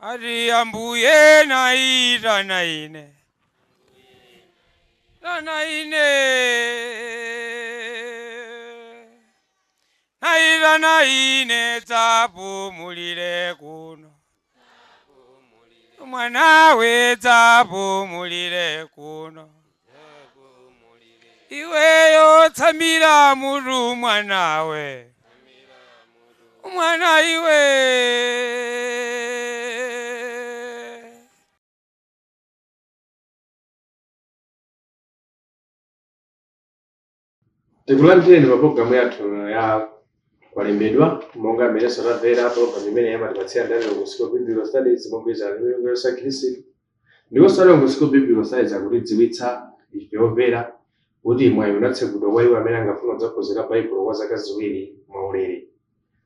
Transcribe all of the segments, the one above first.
Ati Ambuye naitana ine, tana ine, naitana ine, dzapumulire kuno, mwanawe dzapumulire kuno, iweyo tsamira mutu mwanawe, mwana iwe. Tikulandireni pa programu yathu ya Kwalembedwa. Monga mmenenso tamvera, programu imene amatipatsira ndi Lilongwe School of Biblical Studies mogwirizana ndi Mipingo Yonse ya Khristu. Ndiponso Lilongwe School of Biblical Studies akutidziwitsa ife omvera kuti mwayi unatsekulidwa kwa iwo amene angafuna kudzaphunzira Baibulo kwa zaka 2 mwaulere,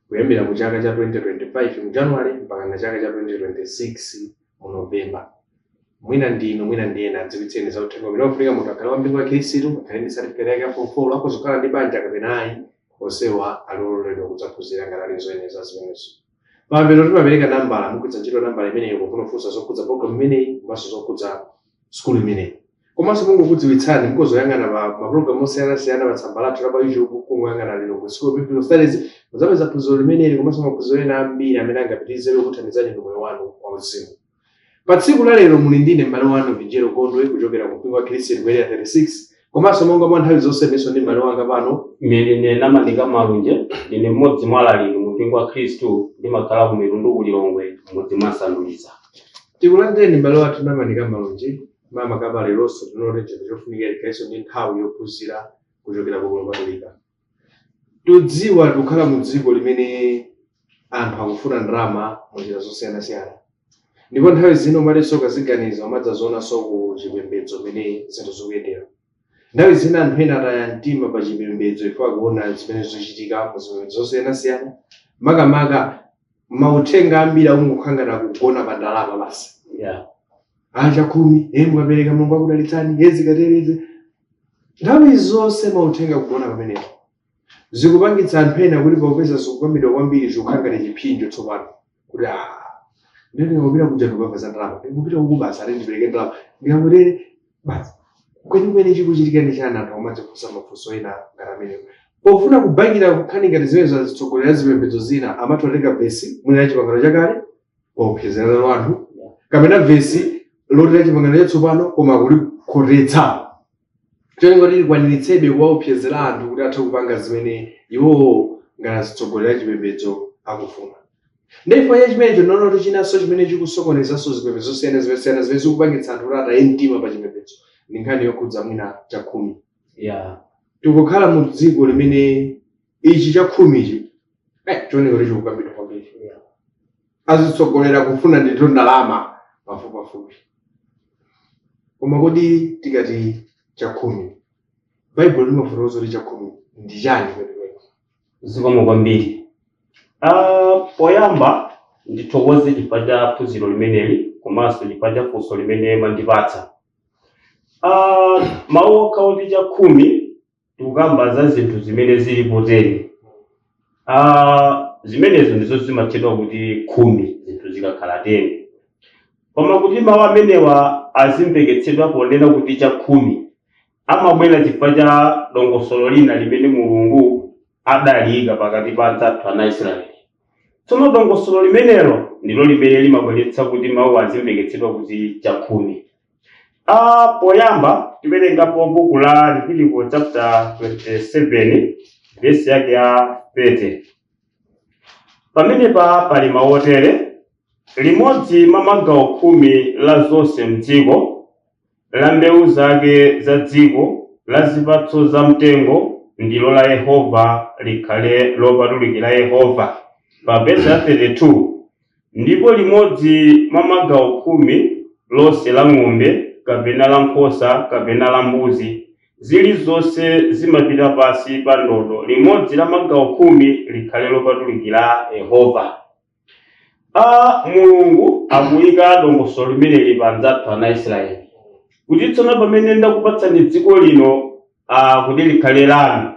kuyambira mu chaka cha 2025 mu January mpaka na chaka cha 2026 mu November. Mwina ndinu, mwina ndi ena, adziwitseni za uthenga umene ufunika munthu akhale wa mpingo wa Khristu, akhale ndi certificate yake ya form 4, akhoza kukhala ndi banja kapena ayi, onsewa ali ololedwa kudzaphunzira ngati ali zoyenera zimenezo. Pamapeto timapereka nambala, mugwiritsa ntchito nambala imeneyo pofuna kufunsa zokhudza program imeneyi komanso zokhudza sukulu imeneyi. Komanso mungokudziwitsani, mukuzoyang'ana pa mapulogalamu osiyanasiyana pa tsamba lathu la pa YouTube, kungoyang'ana Lilongwe School of Biblical Studies, mudzapeza phunziro limeneli komanso maphunziro ena ambiri amene angapitirizebe kuthandizani ndi moyo wanu wauzimu. Pa tsiku la lero muli ndine m'bale wanu Vinjero Gondwe kuchokera ku mpingo wa Khristu ku Area 36, komanso monga mwa nthawi zonse ndinso ndi m'bale wanga pano. Ine ndine Namadinga Malunje, ndine mmodzi mwa alaliki mu mpingo wa Khristu, ndimakhala ku Mitundu ku Lilongwe, m'mudzi mwa Sanduliza. Tikulandireni m'bale wathu Namadinga Malunje, makamaka leronso tinoti chinthu chofunikira tikhalenso ndi nthawi yophunzira kuchokera ku Buku Lopatulika. Tudziwa tikukhala mu dziko limene anthu akufuna ndalama mu njira zosiyanasiyana, ndipo nthawi zino umatinso ukaziganiza umadzazionanso ku chipembedzo mmene zinthu zikuyendera. Nthawi zina anthu ena ataya mtima pa chipembedzo chifukwa akuona zimene zikuchitika mu zipembedzo zosiyanasiyana, makamaka mauthenga ambiri akungokhala ngati akugona pa ndalama basi. Chakhumi, mukapereka Mulungu akudalitsani, zikatereze. Nthawi zonse mauthenga kugona pamenepo. Zikupangitsa anthu ena kuti popeza zikukambidwa kwambiri zikukhala ngati chipsinjo tsopano kuti ndiye ndikupita kuja ndikupeza za ndalama, ndikupita uku basi ati ndipereke ndalama, ndikamutere basi. Kwenikweni chikuchitika ndi chani? Anthu amadzifunsa mafunso ena ngati amenewo. Pofuna kubakira nkhani ngati zimenezo, azitsogoleri a zipembedzo zina amatha vesi mwina la Chipangano Chakale kuopsezera anthu, kapena vesi loti la Chipangano Chatsopano koma kulikhotetsa cholinga kuti likwaniritsebe kuwaopsezera anthu kuti athe kupanga zimene iwowo ngati azitsogoleri a chipembedzo akufuna. Ndipo cha chimenecho ndinaona kuti chinanso chimene chikusokonezanso zipembedzo zosiyana zimene zikupangitsa anthu kuti ataye mtima pa chipembedzo ndi nkhani yokhudza mwina chakhumi. Tikukhala mu dziko limene ichi chakhumichi chioneka kuti chikukambidwa kwambiri. Azitsogolera kufuna ndithu ndalama pafupipafupi. Koma kodi tikati chakhumi, Baibulo limafotokoza kuti chakhumi ndi chani kwenikweni? Zikomo kwambiri. Poyamba ndithokoze chifukwa cha phunziro limeneli komanso chifukwa cha funso limene mwandipatsa. Mawu okha oti chakhumi, tikukamba za zinthu zimene zilipo 10. Zimenezo ndizo zimatchedwa kuti khumi, zinthu zikakhala 10. Koma kuti mawu amenewa azimveketsedwa ponena kuti chakhumi, amabwera chifukwa cha dongosolo lina limene Mulungu adaliyika pakati pa anzathu ana Israeli. Tsono dongosolo limenelo ndilo limene limabweretsa kuti mawu azimveketsedwa kuti chakhumi. Poyamba tiwerengapo buku la Leviticus chapter 27 verse yake ya 30. Pamenepa pali mawu otere: limodzi mwa magawo 10 la zonse mdziko, la mbewu zake za dziko, la zipatso za mtengo, ndilo la Yehova, likhale lopatulikira Yehova. Pa verse ya 32, ndipo limodzi mwa magawo 10 lonse la ng'ombe, kapena la nkhosa, kapena la mbuzi, zilizonse zimapita pansi pa ndodo, limodzi la magawo 10 likhale lopatulikira Yehova. Mulungu akuyika dongosolo limeneli pa anzathu ana Israeli kuti tsono pamene ndakupatsani dziko lino kuti likhale lanu,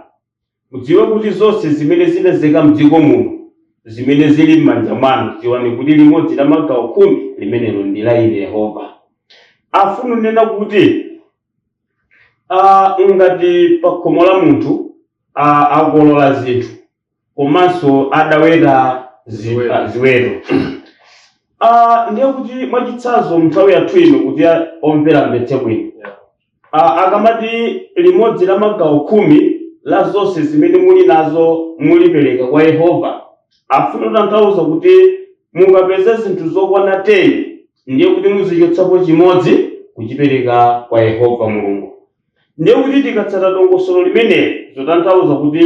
mudziwe kuti zonse zimene zipezeka mdziko muno zimene zili m'manja mwanu, dziwani kuti limodzi la magawo 10 limenelo ndi la ine Yehova. Afuna kunena kuti ngati pa khomo la munthu akolola zinthu komanso adaweta ziweto, ndiye kuti mwachitsanzo nthawi yathu ino, kuti omvera amvetse bwino, akamati limodzi la magawo 10 la zonse zimene muli nazo mulipereka kwa Yehova, afuna kutanthauza kuti mukapeza zinthu zokwana 10, ndiye kuti muzichotsapo chimodzi kuchipereka kwa Yehova Mulungu. Ndiye kuti tikatsata dongosolo limeneli, zotanthauza kuti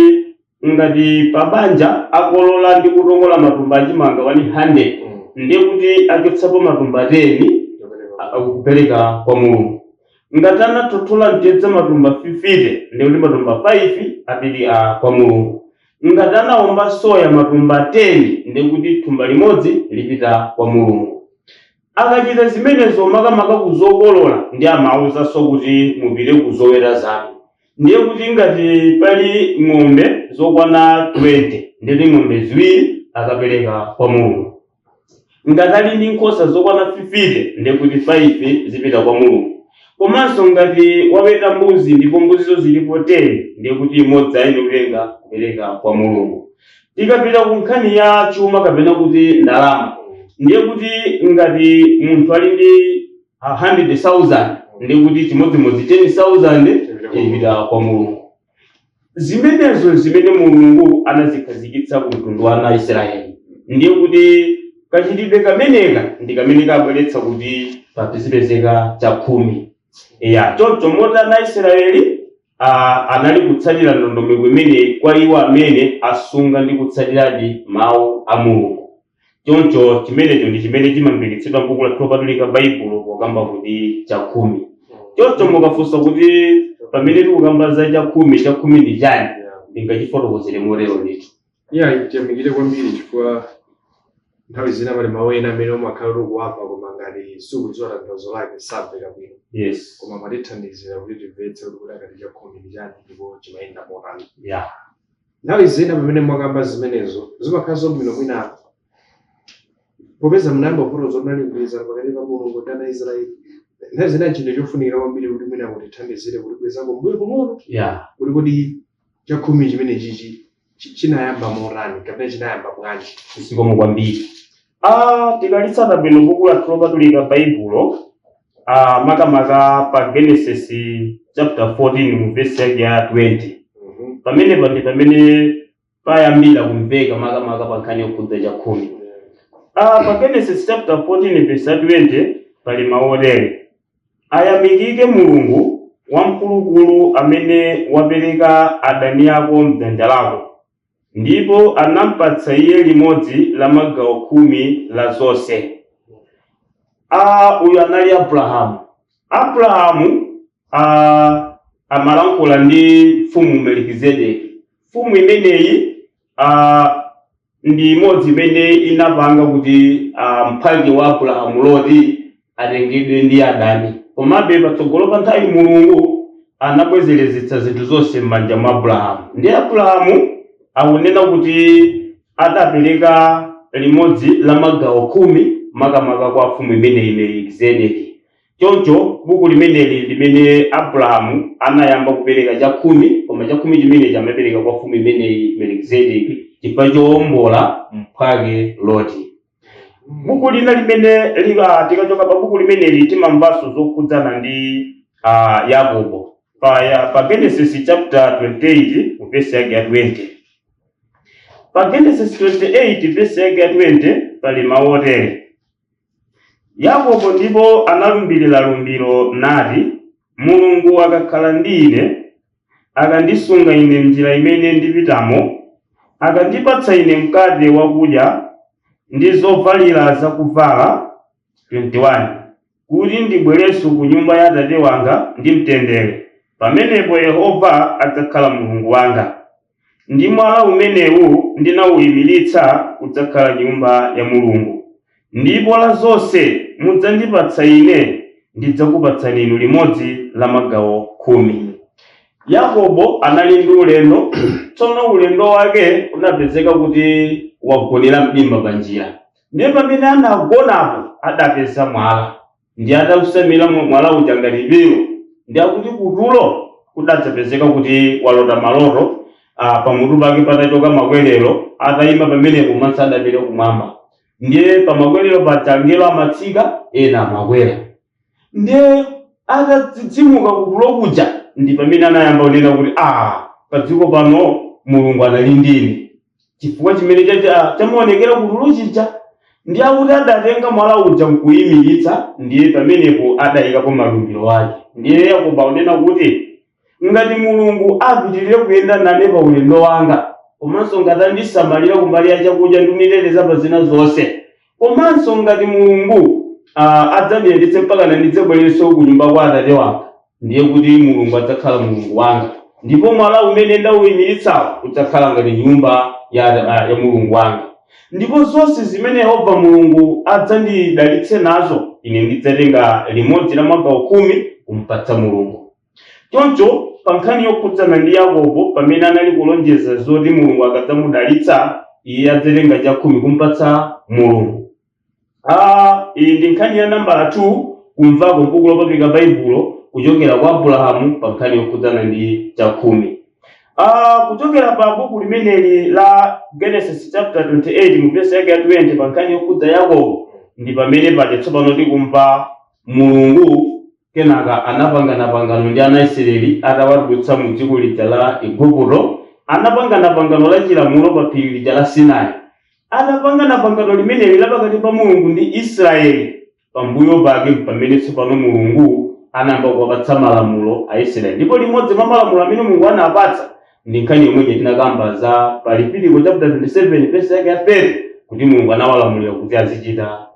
ngati pa banja akolola ndi kutongola matumba achimanga 100, ndiye kuti achotsapo matumba 10 akupereka kwa Mulungu. Ngati anathothola mtedza matumba 50, ndiye kuti matumba 5 apiti kwa Mulungu. Ngati anawomba soya matumba 10, ndiye kuti thumba limodzi lipita kwa Mulungu. Akachita zimenezo makamaka kuzokolola, ndi amawuzanso kuti mupite kuzoweta zanu. Ndiye kuti ngati pali ng'ombe zokwana 20, ndiye kuti ng'ombe 2 akapereka kwa Mulungu. Ngati ali ndi nkhosa zokwana 50, ndiye kuti 5 zipita kwa Mulungu. Komanso ngati waweta mbuzi ndipo mbuzizo zilipo 10, ndiye kuti imodzi ayine kutenga kupereka kwa Mulungu. Tikapita ku nkhani ya chuma kapena kuti ndalama, ndiye kuti ngati munthu ali ndi 100,000, ndiye kuti chimodzimodzi 10,000 ipita kwa Mulungu. Zimenezo zimene Mulungu anazikhazikitsa ku mtundu wa ana Israeli. Ndiye kuti kachitidwe kameneka ndi kamene kabweretsa kuti papezeka chakhumi. Ya, choncho moti ana Israeli anali kutsatira ndondomeko imene kwa iwo amene asunga ndi kutsatiradi mawu a Mulungu. Choncho chimenecho ndi chimene chimamveketsedwa m'buku lathu lopatulika Baibulo pokamba kuti chakhumi. Choncho mukafunsa kuti pamene tikukamba za chakhumi, chakhumi ndi chani, ndingachifotokozere motero ndithu. Yeah, tiyamikire kwambiri, chifukwa nthawi zina pali mawu ena amene umakhala kuti ukuwamva, koma ngati sukudziwa tanthauzo lake samveka bwino. Koma mwatithandizira kuti timvetse kuti akati chakhumi ndi chani ndipo chimayenda motani. Nthawi zina pamene mwakamba zimenezo zimakhala zabwino mwina, popeza munayamba kufotokoza kuti unali mgwirizano pakati pa Mulungu ndi ana Israeli. Nthawi zina chinthu chofunikira kwambiri kuti mwina mutithandizire kuti bwezako mbuyo pang'ono, kuti kodi chakhumi chimene chichi chinayamba motani kapena chinayamba bwanji? Zikomo kwambiri. Tikalitsata bwino buku lathu lopatulika Baibulo, makamaka pa Genesis chapter 14 mu verse yake ya 20, pamenepa ndi pamene payambira kumveka makamaka pa nkhani yokhudza chakhumi. Pa Genesis chapter 14 verse ya 20 pali mawu otere: "Ayamikike Mulungu Wamkulukulu amene wapereka adani ako mdzanja lako." Ndipo anampatsa iye limodzi la magawo 10 la zonse. Uyu anali Abrahamu. Abrahamu amalankhula ndi mfumu Melikizedeki. Mfumu imeneyi ndi imodzi imene inapanga kuti mphwake wa Abrahamu Loti atengedwe ndi adani. Komabe patsogolo pa nthawi Mulungu anabwezerezetsa zinthu zonse m'manja mwa Abrahamu. Ndi Abrahamu akunena kuti adapereka limodzi la magawo 10 makamaka kwa mfumu imeneyi Melikizedeki. Choncho buku limeneli limene Abrahamu anayamba kupereka chakhumi, koma chakhumi chimenechi amapereka kwa mfumu imeneyi Melikizedeki chifukwa chowombola mphwake Loti. Buku lina limene lika, tikachoka pa buku limeneli timamvanso zokhudzana ndi Yakobo pa Genesis chapter 28 verse yake ya 20. Pa Genesis 28 verse yake ya 20 pali mawu otere: "Yakobo ndipo analumbirira lumbiro nati, 'Mulungu akakhala ndi ine, akandisunga ine m'njira imene ndipitamo, akandipatsa ine mkate wakudya ndi zovalira zakuvala, 21 kuti ndibwerenso ku nyumba ya atate wanga ndi mtendere, pamenepo Yehova adzakhala Mulungu wanga, ndi mwala umenewu ndinawuyimiritsa udzakhala nyumba ya Mulungu. Ndipo la zonse mudzandipatsa ine, ndidzakupatsani inu limodzi la magawo 10.'" Yakobo anali ndi ulendo. Tsono ulendo wake unapezeka kuti wagonera mdimba pa njira. Ndiye pamene anagonapo adapeza mwala, ndi atausamira mwala uja ngati pilo, ndi akuti kutulo kudadzapezeka kuti walota maloto, pamutu pake patachoka makwerero, atayima pamenepo maso adapita kumwamba. Ndiye pamakwerero paja angelo amatsika, ena amakwera. Ndiye atadzidzimuka kutulo kuja ndi pamene anayamba kunena kuti padziko pano Mulungu anali ndine, chifukwa chimene chamuonekera kutulo chija. Ndi akuti adatenga mwala uja nkuyimiritsa, ndiye pamenepo adayikapo malumbiro ake. Ndiye Yakobo akunena kuti ngati Mulungu apitirire kuyenda nane pa ulendo wanga, komanso ngati andisamalira kumbali ya chakudya ndi kunditeteza pa zina zonse, komanso ngati Mulungu adzandiyendetse mpaka ndidzabwererenso ku nyumba kwa atate wanga, ndiye kuti Mulungu adzakhala Mulungu wanga, ndipo mwala umene ndawuyimiritsawo udzakhala ngati nyumba ya Mulungu wanga, ndipo zonse zimene Yehova Mulungu adzandidalitse nazo, ine ndidzatenga limodzi la magawo 10 kumpatsa Mulungu. Choncho pa nkhani yokhudzana ndi Yakobo, pamene anali kulonjeza zoti Mulungu akadzamudalitsa iye adzatenga chakhumi kumpatsa Mulungu. Iyi ndi nkhani ya nambala 2 kumvako m'buku lopatulika Baibulo kuchokera kwa Abrahamu pa nkhani yokhudzana ndi chakhumi. Kuchokera pa buku limeneli la Genesis chapter 28 mu verse yake ya 20 pa nkhani yokhudza Yakobo, ndi pamene paja tsopano tikumva Mulungu kenaka anapangana pangano ndi ana a Israeli atawatulutsa mu dziko lija la Igupto. Anapangana pangano la chilamulo pa phiri lija la Sinai. Atapangana pangano limeneli la pakati pa Mulungu ndi Israeli, pambuyo pake pamene tsopano Mulungu anayamba kuwapatsa malamulo a Israeli. Ndipo limodzi mwa malamulo amene Mulungu anapatsa ndi nkhani yomwe tinakamba za pa Leviticus chapter 27 verse yake ya 30, kuti Mulungu anawalamulira kuti azichita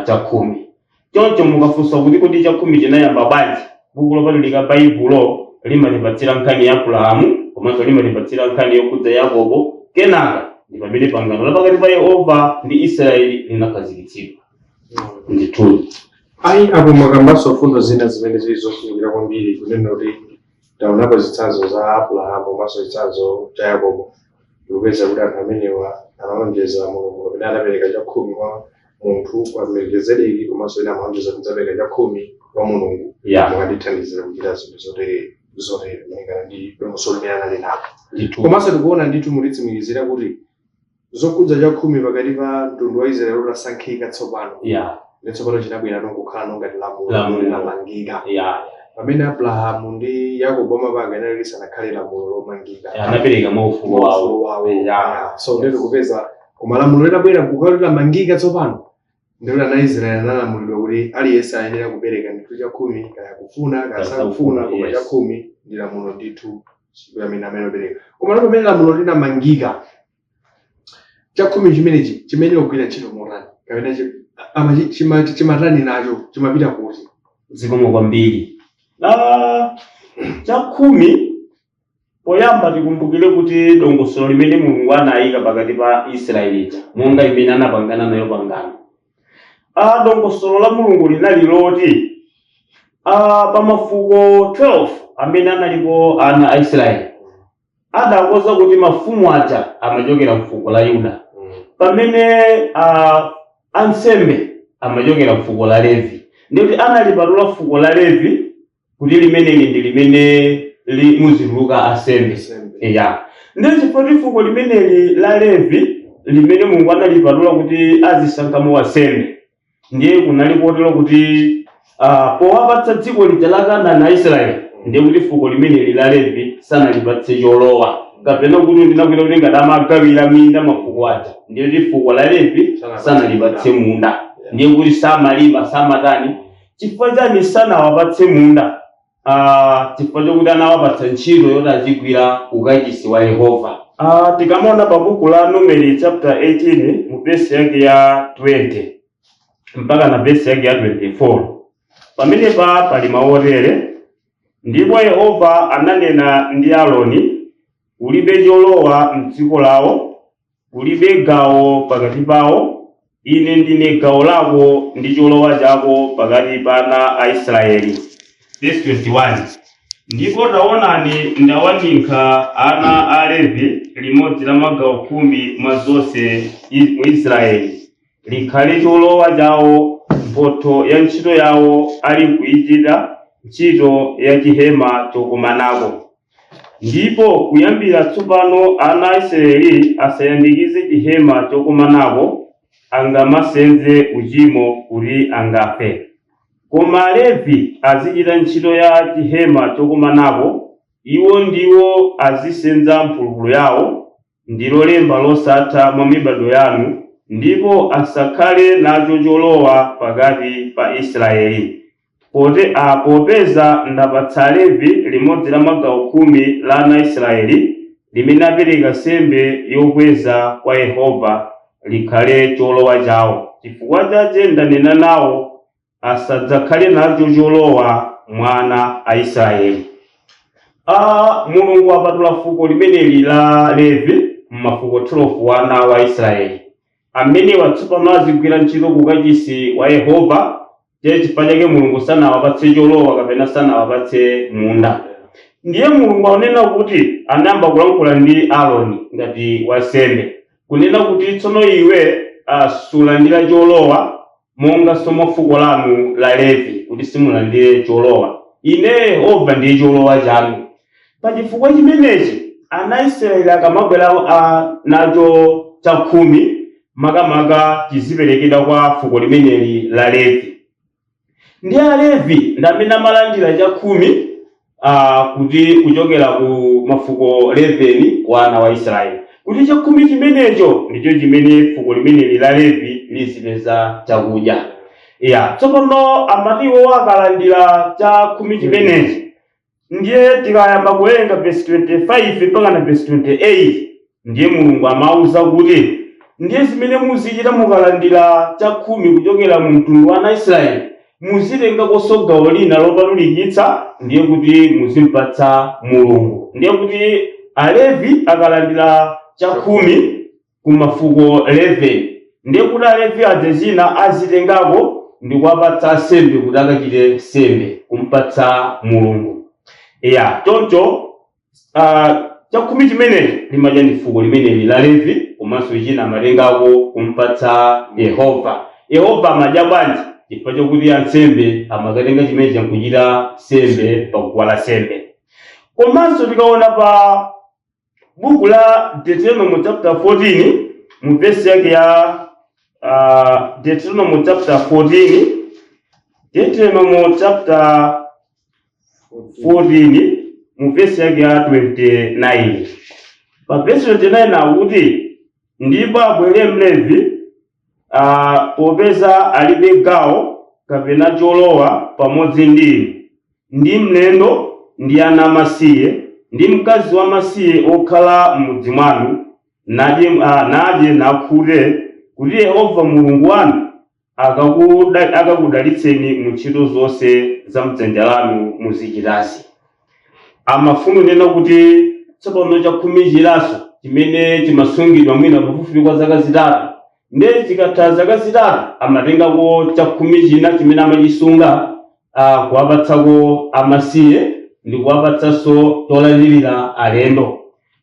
chakhumi. Choncho mukafunsa kuti kodi chakhumi chinayamba bwanji, buku lopatulika Baibulo limatipatsira nkhani ya Abrahamu komanso limatipatsira nkhani yokhudza Yakobo. Kenaka ndi pamene pangano la pakati pa Yehova ndi Israeli linakhazikitsidwa. Ndithudi. Ayi, apo mwakambanso fundo zina zimene zili zofunikira kwambiri, kunena kuti taonapo zitsanzo za Abrahamu komanso chitsanzo cha Yakobo. Tikupeza kuti anthu amenewa analonjeza Mulungu kapena anapereka chakhumi kwa munthu, kwa Melkizedeki, komanso ena amalonjeza kuti adzapereka chakhumi kwa Mulungu mukandithandizira kuchita zinthu zotere zotere, malingana ndi dongosolo limene anali nalo. Komanso tikuona ndithu mutitsimikizira kuti zokhudza chakhumi pakati pa mtundu wa Israeli utasankhika tsopano, ndi tsopano chinabwera nongokhala ngati lamulo Lamulo. linamangika, pamene Abrahamu ndi Yakobo amapanga inali lisanakhale lamulo lomangika. Anapereka mwaufulu wawo. Ufulu wawo. So ndeti kupeza koma lamulo litabwera kukhala litamangika tsopano, ndikuti ana Israeli analamulidwa kuti aliyense ayenera kupereka ndithu chakhumi, kaya kufuna kaya sakufuna, koma chakhumi ndi lamulo ndithu amene amene opereka. Koma pamene lamulo linamangika, chakhumi chimenechi chimene kugwira ntchito motani, kapena chimatani nacho, chimapita kuti? Zikomo kwambiri. Chakhumi, poyamba tikumbukire kuti dongosolo limene Mulungu anayika pakati pa Israeli ija, monga imene anapangana nayo pangano, dongosolo la Mulungu linali loti pa mafuko 12 amene analipo ana a Israeli, adakonza kuti mafumu aja amachokera mfuko la Yuda, pamene ansembe amachokera mfuko la Levi. Ndikuti analipatula fuko la Levi kuti limeneli ndi limene muzituluka ansembe. Ya, ndi chifukwa fuko limeneli la Levi limene Mulungu analipatula kuti azisankhamo wansembe, ndiye kunali kotero kuti powapatsa dziko lija la Kanaani a Israeli, ndiye kuti fuko limeneli la Levi sanalipatse cholowa, kapena kuti ndinakwira kuti ngati amagawira minda mafuko aja, ndiye kuti fuko la Levi sanalipatse munda, ndiye kuti samalima, samatani. Chifukwa chani sanawapatse munda? Chifukwa chokuti anawapatsa ntchito yoti azigwira ukachisi wa Yehova. Tikamaona pa buku la Numeri chapter 18 mu vesi yake ya 20 mpaka na vesi yake ya 24, pamenepa pali mawu otere: ndipo Yehova ananena ndi Aaroni, ulibe cholowa m'dziko lawo, ulibe gawo pakati pawo, ine ndine gawo lako ndi cholowa chako pakati pa ana a Israeli. Verse 21. Ndipo taonani, ndawaninkha ana a Levi limodzi la magawo 10 mwa zonse mu Israeli, likhale cholowa chawo, mphotho ya ntchito yawo ali kuyichita ntchito ya chihema chokumanako. Ndipo kuyambira tsopano ana a Israeli asayandikize chihema chokumanako, angamasenze uchimo kuti angafe. Koma Alevi azichita ntchito ya chihema chokumanako, iwo ndiwo azisenza mphulupulu yawo, ndilo lemba losatha mwa mibado yanu, ndipo asakhale nacho cholowa pakati pa Israeli. Popeza ndapatsa Alevi limodzi la magawo 10 la ana a Israeli, limene apereka nsembe yokweza kwa Yehova, likhale cholowa chawo. Chifukwa chache ndanena nawo, asadzakhale nacho cholowa mwana a Israeli. Mulungu apatula fuko limeneli la Levi m'mafuko 12 wa ana wa Israeli, amene watsopano azigwira ntchito ku kachisi wa Yehova. Ndiye chifukwa chake Mulungu sanawapatse cholowa kapena sanawapatse munda. Ndiye Mulungu akunena kuti anayamba kulankhula ndi Aaroni ngati wansembe, kunena kuti tsono iwe sulandira cholowa monga somo fuko lanu la Levi, kuti simulandire cholowa. Ine Yehova ndiye cholowa chanu. Pa chifukwa chimenechi ana a Israeli akamabwera nacho chakhumi, makamaka chiziperekedwa kwa fuko limeneli la Levi. Ndi Alevi ndi amene amalandira chakhumi kuti kuchokera ku mafuko 11 wa ana wa Israeli, kuti chakhumi chimenecho ndicho chimene fuko limeneli la Levi lizipeza chakudya. Ya, tsopano amati iwo akalandira chakhumi chimenechi, ndiye tikayamba kuwerenga verse 25 mpaka na verse 28, ndiye Mulungu amauza kuti ndiye zimene muzichita mukalandira chakhumi kuchokera mu mtundu wa ana Israeli, muzitengakonso gawo lina lopatulikitsa, ndiye kuti muzimpatsa Mulungu. Ndiye kuti Alevi akalandira chakhumi ku mafuko 11, ndiye kuti Alevi adze zina azitengako ndi kuwapatsa ansembe kuti akachite sembe kumpatsa Mulungu. Ya, choncho chakhumi chimenechi limadya ndi fuko limeneli la Levi, komanso china amatengako kumpatsa Yehova. Yehova amadya bwanji? Chifukwa chokuti ansembe amakatenga chimenechi nkuchita sembe paguwa la sembe. Komanso tikaona pa buku la Deuteronomy chapter 14 mu verse yake ya Deuteronomy chapter 14, Deuteronomy chapter 14 mu verse yake ya 29, pa verse 29 akuti, ndipo abwere Mlevi, popeza alibe gawo kapena cholowa pamodzi ndi inu, ndi mlendo ndi ana amasiye ndi mkazi wamasiye okhala m'mudzi mwanu, nadye nakhute, kuti Yehova Mulungu wanu akakudalitseni mu ntchito zonse za mdzanja lanu muzichitazi. Amafuna kunena kuti tsopano chakhumi chilaso chimene chimasungidwa mwina pafupifupi kwa zaka 3, ndiye chikatha zaka 3 amatengako chakhumi china chimene amachisunga, kuwapatsako amasiye ndi kuwapatsanso cholandirira alendo.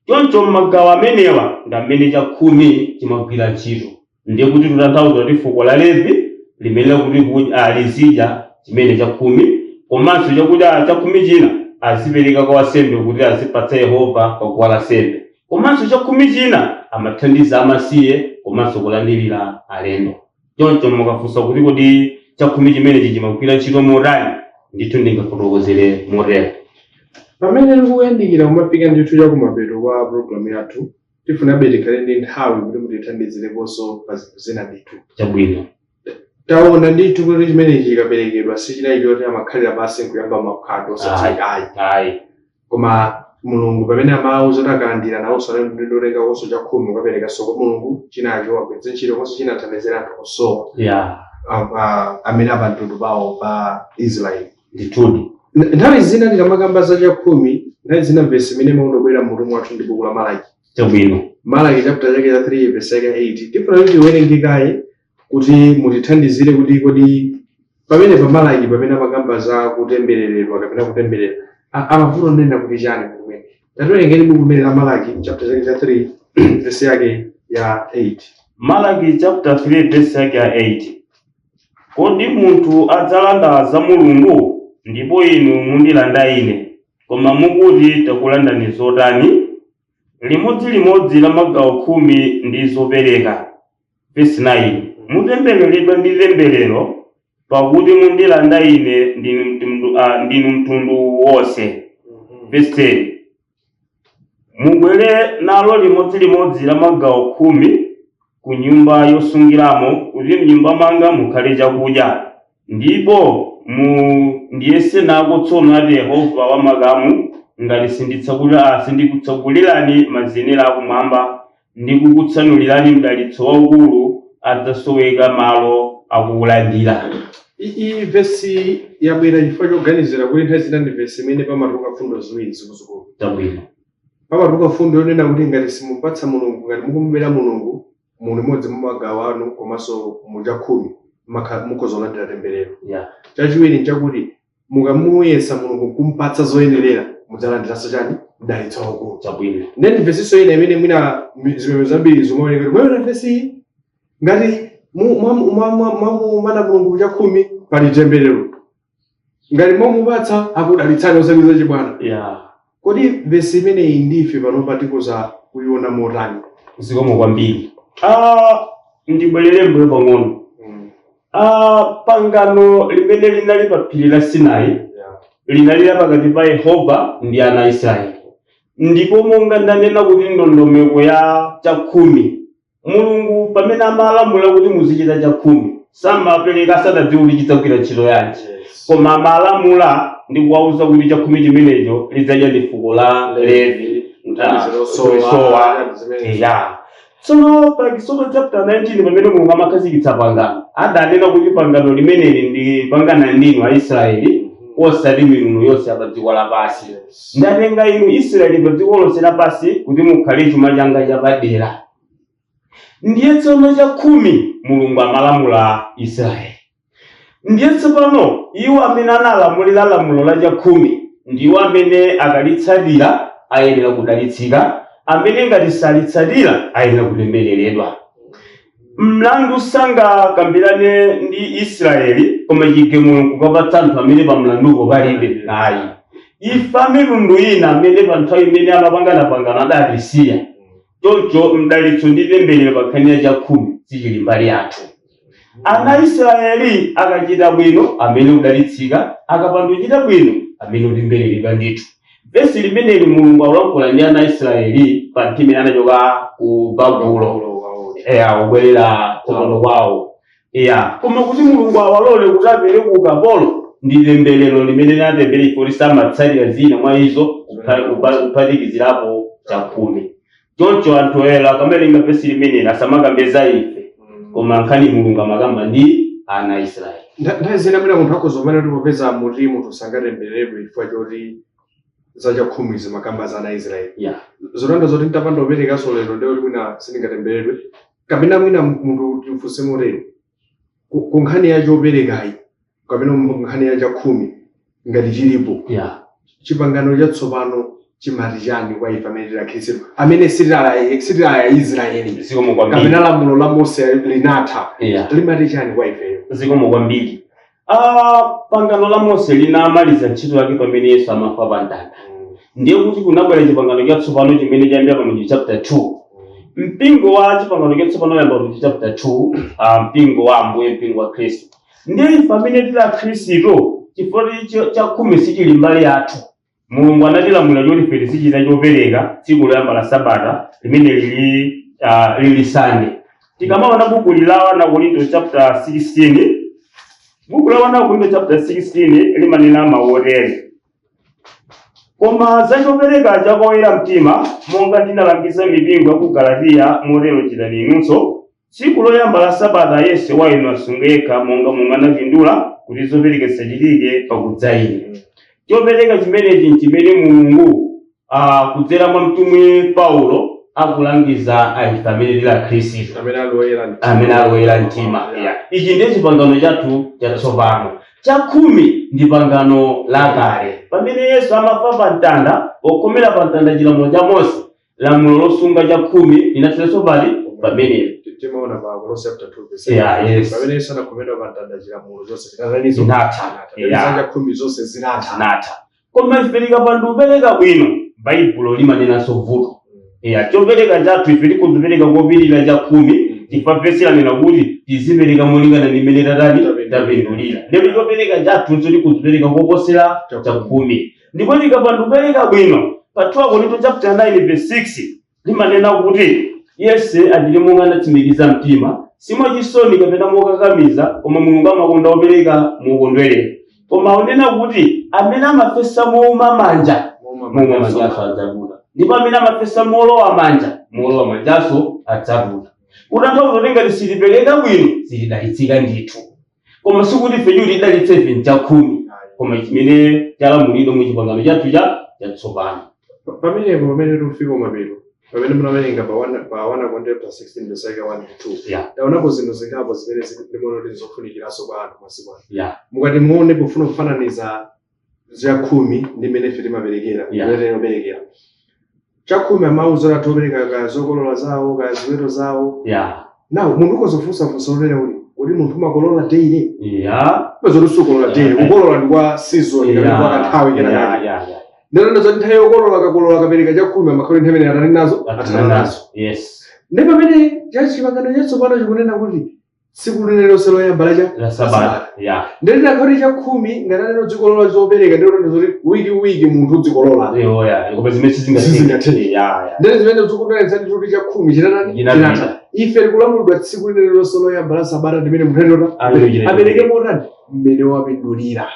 Choncho m'magawo amenewa ndi amene chakhumi chimagwira ntchito. Ndiye kuti tutanthauza kuti fuko la Levi limene kuti lizidya chimene chakhumi, komanso chakudya chakhumi china azipereka kwa wansembe kuti azipatsa Yehova paguwa la sembe, komanso chakhumi china amathandiza amasiye komanso kulandirira alendo. Choncho mukafunsa kuti kodi chakhumi chimenechi chimagwira ntchito motani, ndithu ndingafotokozere motero. Pamene tikuyandikira kumafika ndithu chakumapeto kwa programu yathu, tifunabe tikhale ndi nthawi kuti mutithandizireponso pa zinthu zina ndithu. Chabwino. Taona ndithu kuti chimenechi chikaperekedwa sichinali choti amakhalira pansi nkuyamba maphwando osadziwika, ayi. Ayi. Koma Mulungu pamene amauza kuti akalandira nawonso anandotengakonso chakhumi kukaperekanso kwa Mulungu, chinacho agwiritse ntchito, konso chinathandizira anthu osowa amene apamtundu pawo pa Israeli. Ndithudi. Nthawi zina tikamakamba za chakhumi, nthawi zina vesi imene imaundobwera mmutu mwathu ndi buku la Malaki. Chabwino. Malaki chapter chake cha 3 verse yake 8. Tifuna kuti tiwerenge kaye kuti mutithandizire kuti kodi pamene pa Malaki pamene amakamba za kutembereredwa kapena kutemberera. Amafuna kunena kuti chani kumene? Tatiwerengeni buku limene la Malaki, chapter chake cha 3, verse yake ya 8. Malaki chapter 3 verse yake ya 8. Kodi munthu adzalanda za Mulungu? Ndipo inu mundilanda ine. Koma mukuti, takulandani zotani? Limodzilimodzi la magawo 10 ndi zopereka. Verse 9. Mutembereredwa ndi temberero, pakuti mundilanda ine, ndinu mtundu wonse. Verse 10. Mubwere nalo limodzilimodzi la magawo 10 ku nyumba yosungiramo, kuti mnyumba mwanga mukhale chakudya, ndipo mundiyese nako tsono, ati Yehova wamakamu, ngati sindikutsegulirani mazenera akumwamba ndi kukutsanulirani mdalitso waukulu, adzasoweka malo akuwulandira. Iyi vesi yabwera chifukwa choganizira kuti nthawi zina ndi vesi imene pamatuluka fundo ziwiri zikuluzikulu. Chabwino. Pamatuluka fundo yonena kuti ngati simupatsa Mulungu, ngati mukumvera Mulungu mu limodzi mwa magawo anu komanso mu chakhumi, mukhoza kulandira temberero. Chachiwiri nchakuti mukamuyesa Mulungu kumpatsa zoyenerera, mudzalandiranso chani? Mdalitso waukulu. Chabwino. Then vesiso ina imene mwina zipembedzo zambiri zimaoneka kuti mwaona vesi iyi, ngati mwamumana Mulungu chakhumi pali temberero, ngati mwamupatsa akudalitsani, osati chibwana. Kodi vesi imeneyi ndife panopa tikuza kuiona motani? Zikomo kwambiri. Ndibwerere mbuyo pang'ono. Pangano limene linali pa phiri la Sinai linali la pakati pa Yehova ndi ana a Israeli. Ndipo monga ndanena kuti ndondomeko ya chakhumi, Mulungu pamene amalamula kuti muzichita chakhumi, samapereka asanadziwe kuti chidzagwira ntchito yanji, koma amalamula ndi kuwauza kuti chakhumi chimenecho lidzadya ndi fuko la Levi. Sowa. Ya, tsono pa Exodo chapter 19, pamene Mulungu amakhazikitsa pangano, adanena kuti pangano limeneli ndi pangana ndinu Aisraeli, osati mitundu yonse ya pa dziko lapansi. Ndatenga inu Israeli pa dziko lonse lapansi kuti mukhale chuma changa chapadera. Ndiye tsono chakhumi Mulungu amalamula Israeli. Ndiye tsopano iwo amene analamulira lamulo la chakhumi ndiwo amene akalitsatira ayenera kudalitsika, amene ngati salitsatira ayenera kutembereredwa. Mlandu sangakambirane ndi Israeli, koma chigamulo kukapatsa anthu amene pa mlandupo palibe, ayi. Ife amitundu ina amene pa nthawi imene amapangana-pangana adatisiya, choncho mdalitso ndi temberero pa nkhani ya chakhumi sichili mbali yathu. Ana Israeli akachita bwino amene kudalitsika, akapanda kuchita bwino amene kutembereredwa ndithu. Vesi limeneli Mulungu akulankhula ndi ana Israeli pa nthawi imene anachoka ku Babulo, eya, kubwerera tsopano kwawo, ya. Koma kuti Mulungu awalole kuti apite ku ukapolo ndi temberero limene linatembere kuti samatsatira zina mwa izo, kuphatikizirapo chakhumi. Choncho anthu ela akamawerenga vesi limeneli asamakambe za ife, koma nkhani Mulungu amakamba ndi ana a Israeli. Nthawi zina mwina munthu akhoza kumene kuti popeza muti munthu sangatembereredwe chifukwa choti za chakhumi zimakamba za ana a Israeli, zolanda zoti ntapanda kuperekanso lero ndiye kuti mwina sindingatembereredwe? Kapena mwina munthu tifunse motero, ku nkhani ya choperekayi kapena nkhani ya chakhumi ngati chilipo, chipangano chatsopano chimati chani kwa ife amene tili Akhristu, amene sitili a Israeli, Zikomo kwambiri. kapena lamulo la Mose linatha? Limati chani kwa ifeyo? Zikomo kwambiri. Pangano la Mose linamaliza ntchito yake pamene Yesu amafa pa mtanda. Ndiye kuti kunabwera chipangano chatsopano chimene chayambira pa Machitidwe chapter 2. Mpingo wa chipangano chatsopano yamba pa Machitidwe chapter 2, mpingo wa Ambuye, mpingo wa Khristu. Ndiye ife amene tili Akhristu, chifukwa chakhumi sichili mbali yathu, Mulungu anatilamula choti ife tizichita chopereka tsiku loyamba la sabata limene lili Sande. Tikamaona buku la 1 Korinto chapter 16, buku la 1 Korinto chapter 16 limanena mawu otere: "Koma za chopereka cha koyera mtima, monga ndinalangiza mipingo ya ku Galatiya, motero chitani inunso. Tsiku loyamba la sabata yense wa inu asunge yekha monga momwe anapindula, kuti zopereka zisachitike pakudza ine." Chopereka chimenechi nchimene Mulungu, kudzera mwa mtumwi Paulo. Akulangiza ife amene tili akhristu, amene ali oyera mtima. Amene ali oyera mtima. Yeah. Ichi ndiye chipangano chathu chatsopano. Chakhumi ndi pangano lakale. Pamene Yesu amafa pa mtanda, pokhomera pa mtanda chilamulo cha Mose, lamulo losunga chakhumi linatserenso pali pamenepo. Timaona pa Kolose chapter 2 verse pamene Yesu anakhomedwa pa mtanda, chilamulo zonse zinatanizo? Zinatha. Yeah. Chakhumi zonse zinatha. Zinatha. Koma ife tikapanda kupereka bwino, Baibulo limanenanso vuto. Yeah, chopereka chathu ife tikuzipereka kopitirira chakhumi, chifukwa vesi lanena kuti tizipereka molingana ndi mmene tatani? Tapindulira. Ndipo chopereka chathu tikuzipereka koposera chakhumi. Ndipo tikapanda kupereka bwino, pa 2 Korinto chapter 9 verse 6 limanena kuti yense achite monga anatsimikiza mtima, si mwachisoni kapena mokakamiza, koma Mulungu amakonda opereka mokondwerera. Koma akunena kuti amene amafesa mowuma manja, mowuma manjanso adzatuta, ndipo amene amafesa molowa manja, molowa manjanso adzatuta. Kutanthauza kuti ngati sitipereka bwino, sitidalitsika ndithu. Koma sikuti ife choti tidalitse ife nchakhumi, koma chimene chalamulidwa mu chipangano chathu cha chatsopano. Pamenepo, pamene tikufika kumapeto, pamene munawerenga pa 1 Korinto chapter 16 verse yake 1 to 2, taonapo zinthu zingapo zimene ndimaona kuti nzofunikiranso kwa anthu masiku ano. Mukati muone, pofuna kufananiza zakhumi ndi mmene ife timaperekera, mmene timaperekera chakhumi, amauza athu opereka kaya zokolola zawo, kaya ziweto zawo. Nawo munthu ukozofunsafunsa onena kuti munthu umakolola daily? Pazoti sukolola daily. Kukolola ndi kwa season kapena kwa kanthawi kena kake. Ndinonena zoti nthawi yokolola, kakolola, kapereka chakhumi, amakhala nthawi imene atani nazo? Athana nazo. Ndi pamene cha chipangano chatsopano chikunena kuti tsiku lililonse loyamba lacha La sabata, yeah. Ndinena kuti chakhumi ngati anena udzikolola zopereka, ndinonena zoti wiki wiki munthu udzikolola. Yeah, koma zimene sizingatheke. Sizingatheke. Yeah. Ndene zimene zikutanetsa ndi kuti chakhumi chinatani? Chinapita. Chinatha. Ife tikulamulidwa tsiku lililonse loyamba la sabata ndimene munthu anena Apereke. apereke motani? Mmene wapindulira.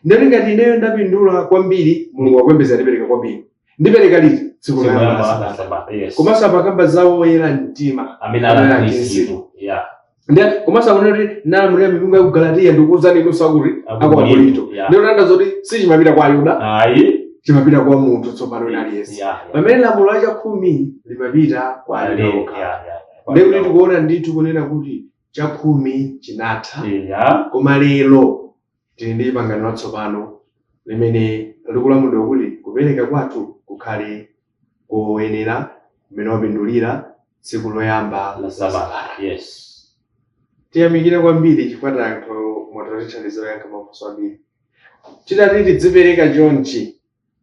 Ndene ngati ineyo ndapindula kwambiri, Mulungu akwembeza ndipereka kwambiri. Ndipereka liti? Tsiku loyamba la sabata. Sabata, yes. Komanso amakamba zawo oyera mtima amene ali amene ali Khristu, yeah. Ndi komanso akunena kuti nalamulira mipingo ya ku Galatiya, ndikuwuzani inunso akuti aku Korinto. Ndiyo nanda zoti sichimapita kwa Ayuda, Ayi. chimapita kwa munthu tsopano wina aliyense, pamene lamulo la chakhumi limapita kwa Ayuda okha. Ndiye kuti tikuona ndithu kunena kuti chakhumi chinatha, koma lero tili ndi pangano latsopano limene likulamulidwa kuti kupereka kwathu kukhale koyenera mmene wapindulira tsiku loyamba la sabata, yes. Tiyamikire kwambiri chifukwa tayankha, mwatithandiza kuyankha mafunso ambiri. Titati tidzipereka chonchi,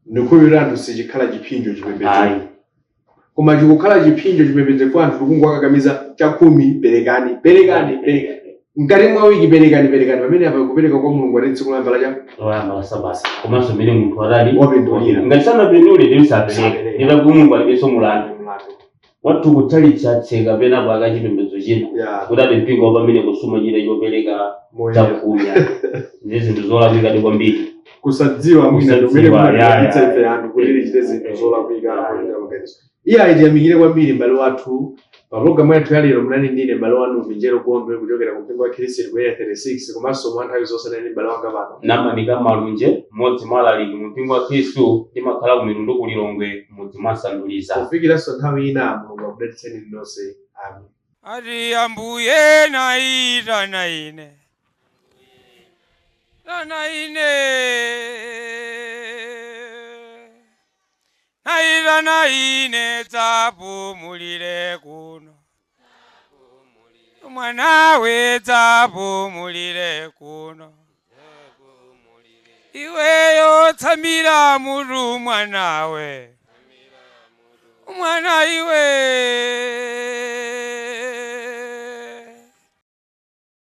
ndikhulupirira anthu sichikhala chipsinjo chipembedzo. Ayi. Koma chikukhala chipsinjo chipembedzo kwa anthu, tikungowakakamiza chakhumi, perekani, perekani, perekani, mkati mwa wiki perekani, perekani, pamene apa kupereka kwa Mulungu ati tsiku loyamba lacha Loyamba la sabata, komanso mmene munthu atali? Wapindulira. Ngati sanapindule, ndiye sapereke. Sapereke. Ndita Mulungu alibenso mulandu wathu kutchalitcha atseka penapo akachipembedzo china kuti ati mpingo wa pamene kusuma china chopereka moyera chakhumi, ndi zinthu zolakwikadi kwambiri. Kusadziwa mwina kumene Kusadziwa, kumatipangitsa ife anthu kuti tichite zinthu zolakwika kuchita maganizo. Iye ayitiyamikire kwambiri m'bale wathu. Pa pologalamu yathu ya lero munali ndine m'bale wanu Vinjero Gondwe kuchokera ku mpingo wa Khristu ku Area 36, komanso mwa nthawi zonse nali m'bale wanga pano, Namanika Malunje, mmodzi mwa alaliki mu mpingo wa Khristu, ndimakhala ku Mitundu ku Lilongwe, mudzi mwa Sanduliza. Kufikiranso nthawi ina, Mulungu akudalitseni nonse. Amen. Ati Ambuye naitana ine, tana ine, naitana ine, dzapumulire kuno mwanawe, dzapumulire kuno iweyo, tsamira mutu mwanawe, mwana iwe.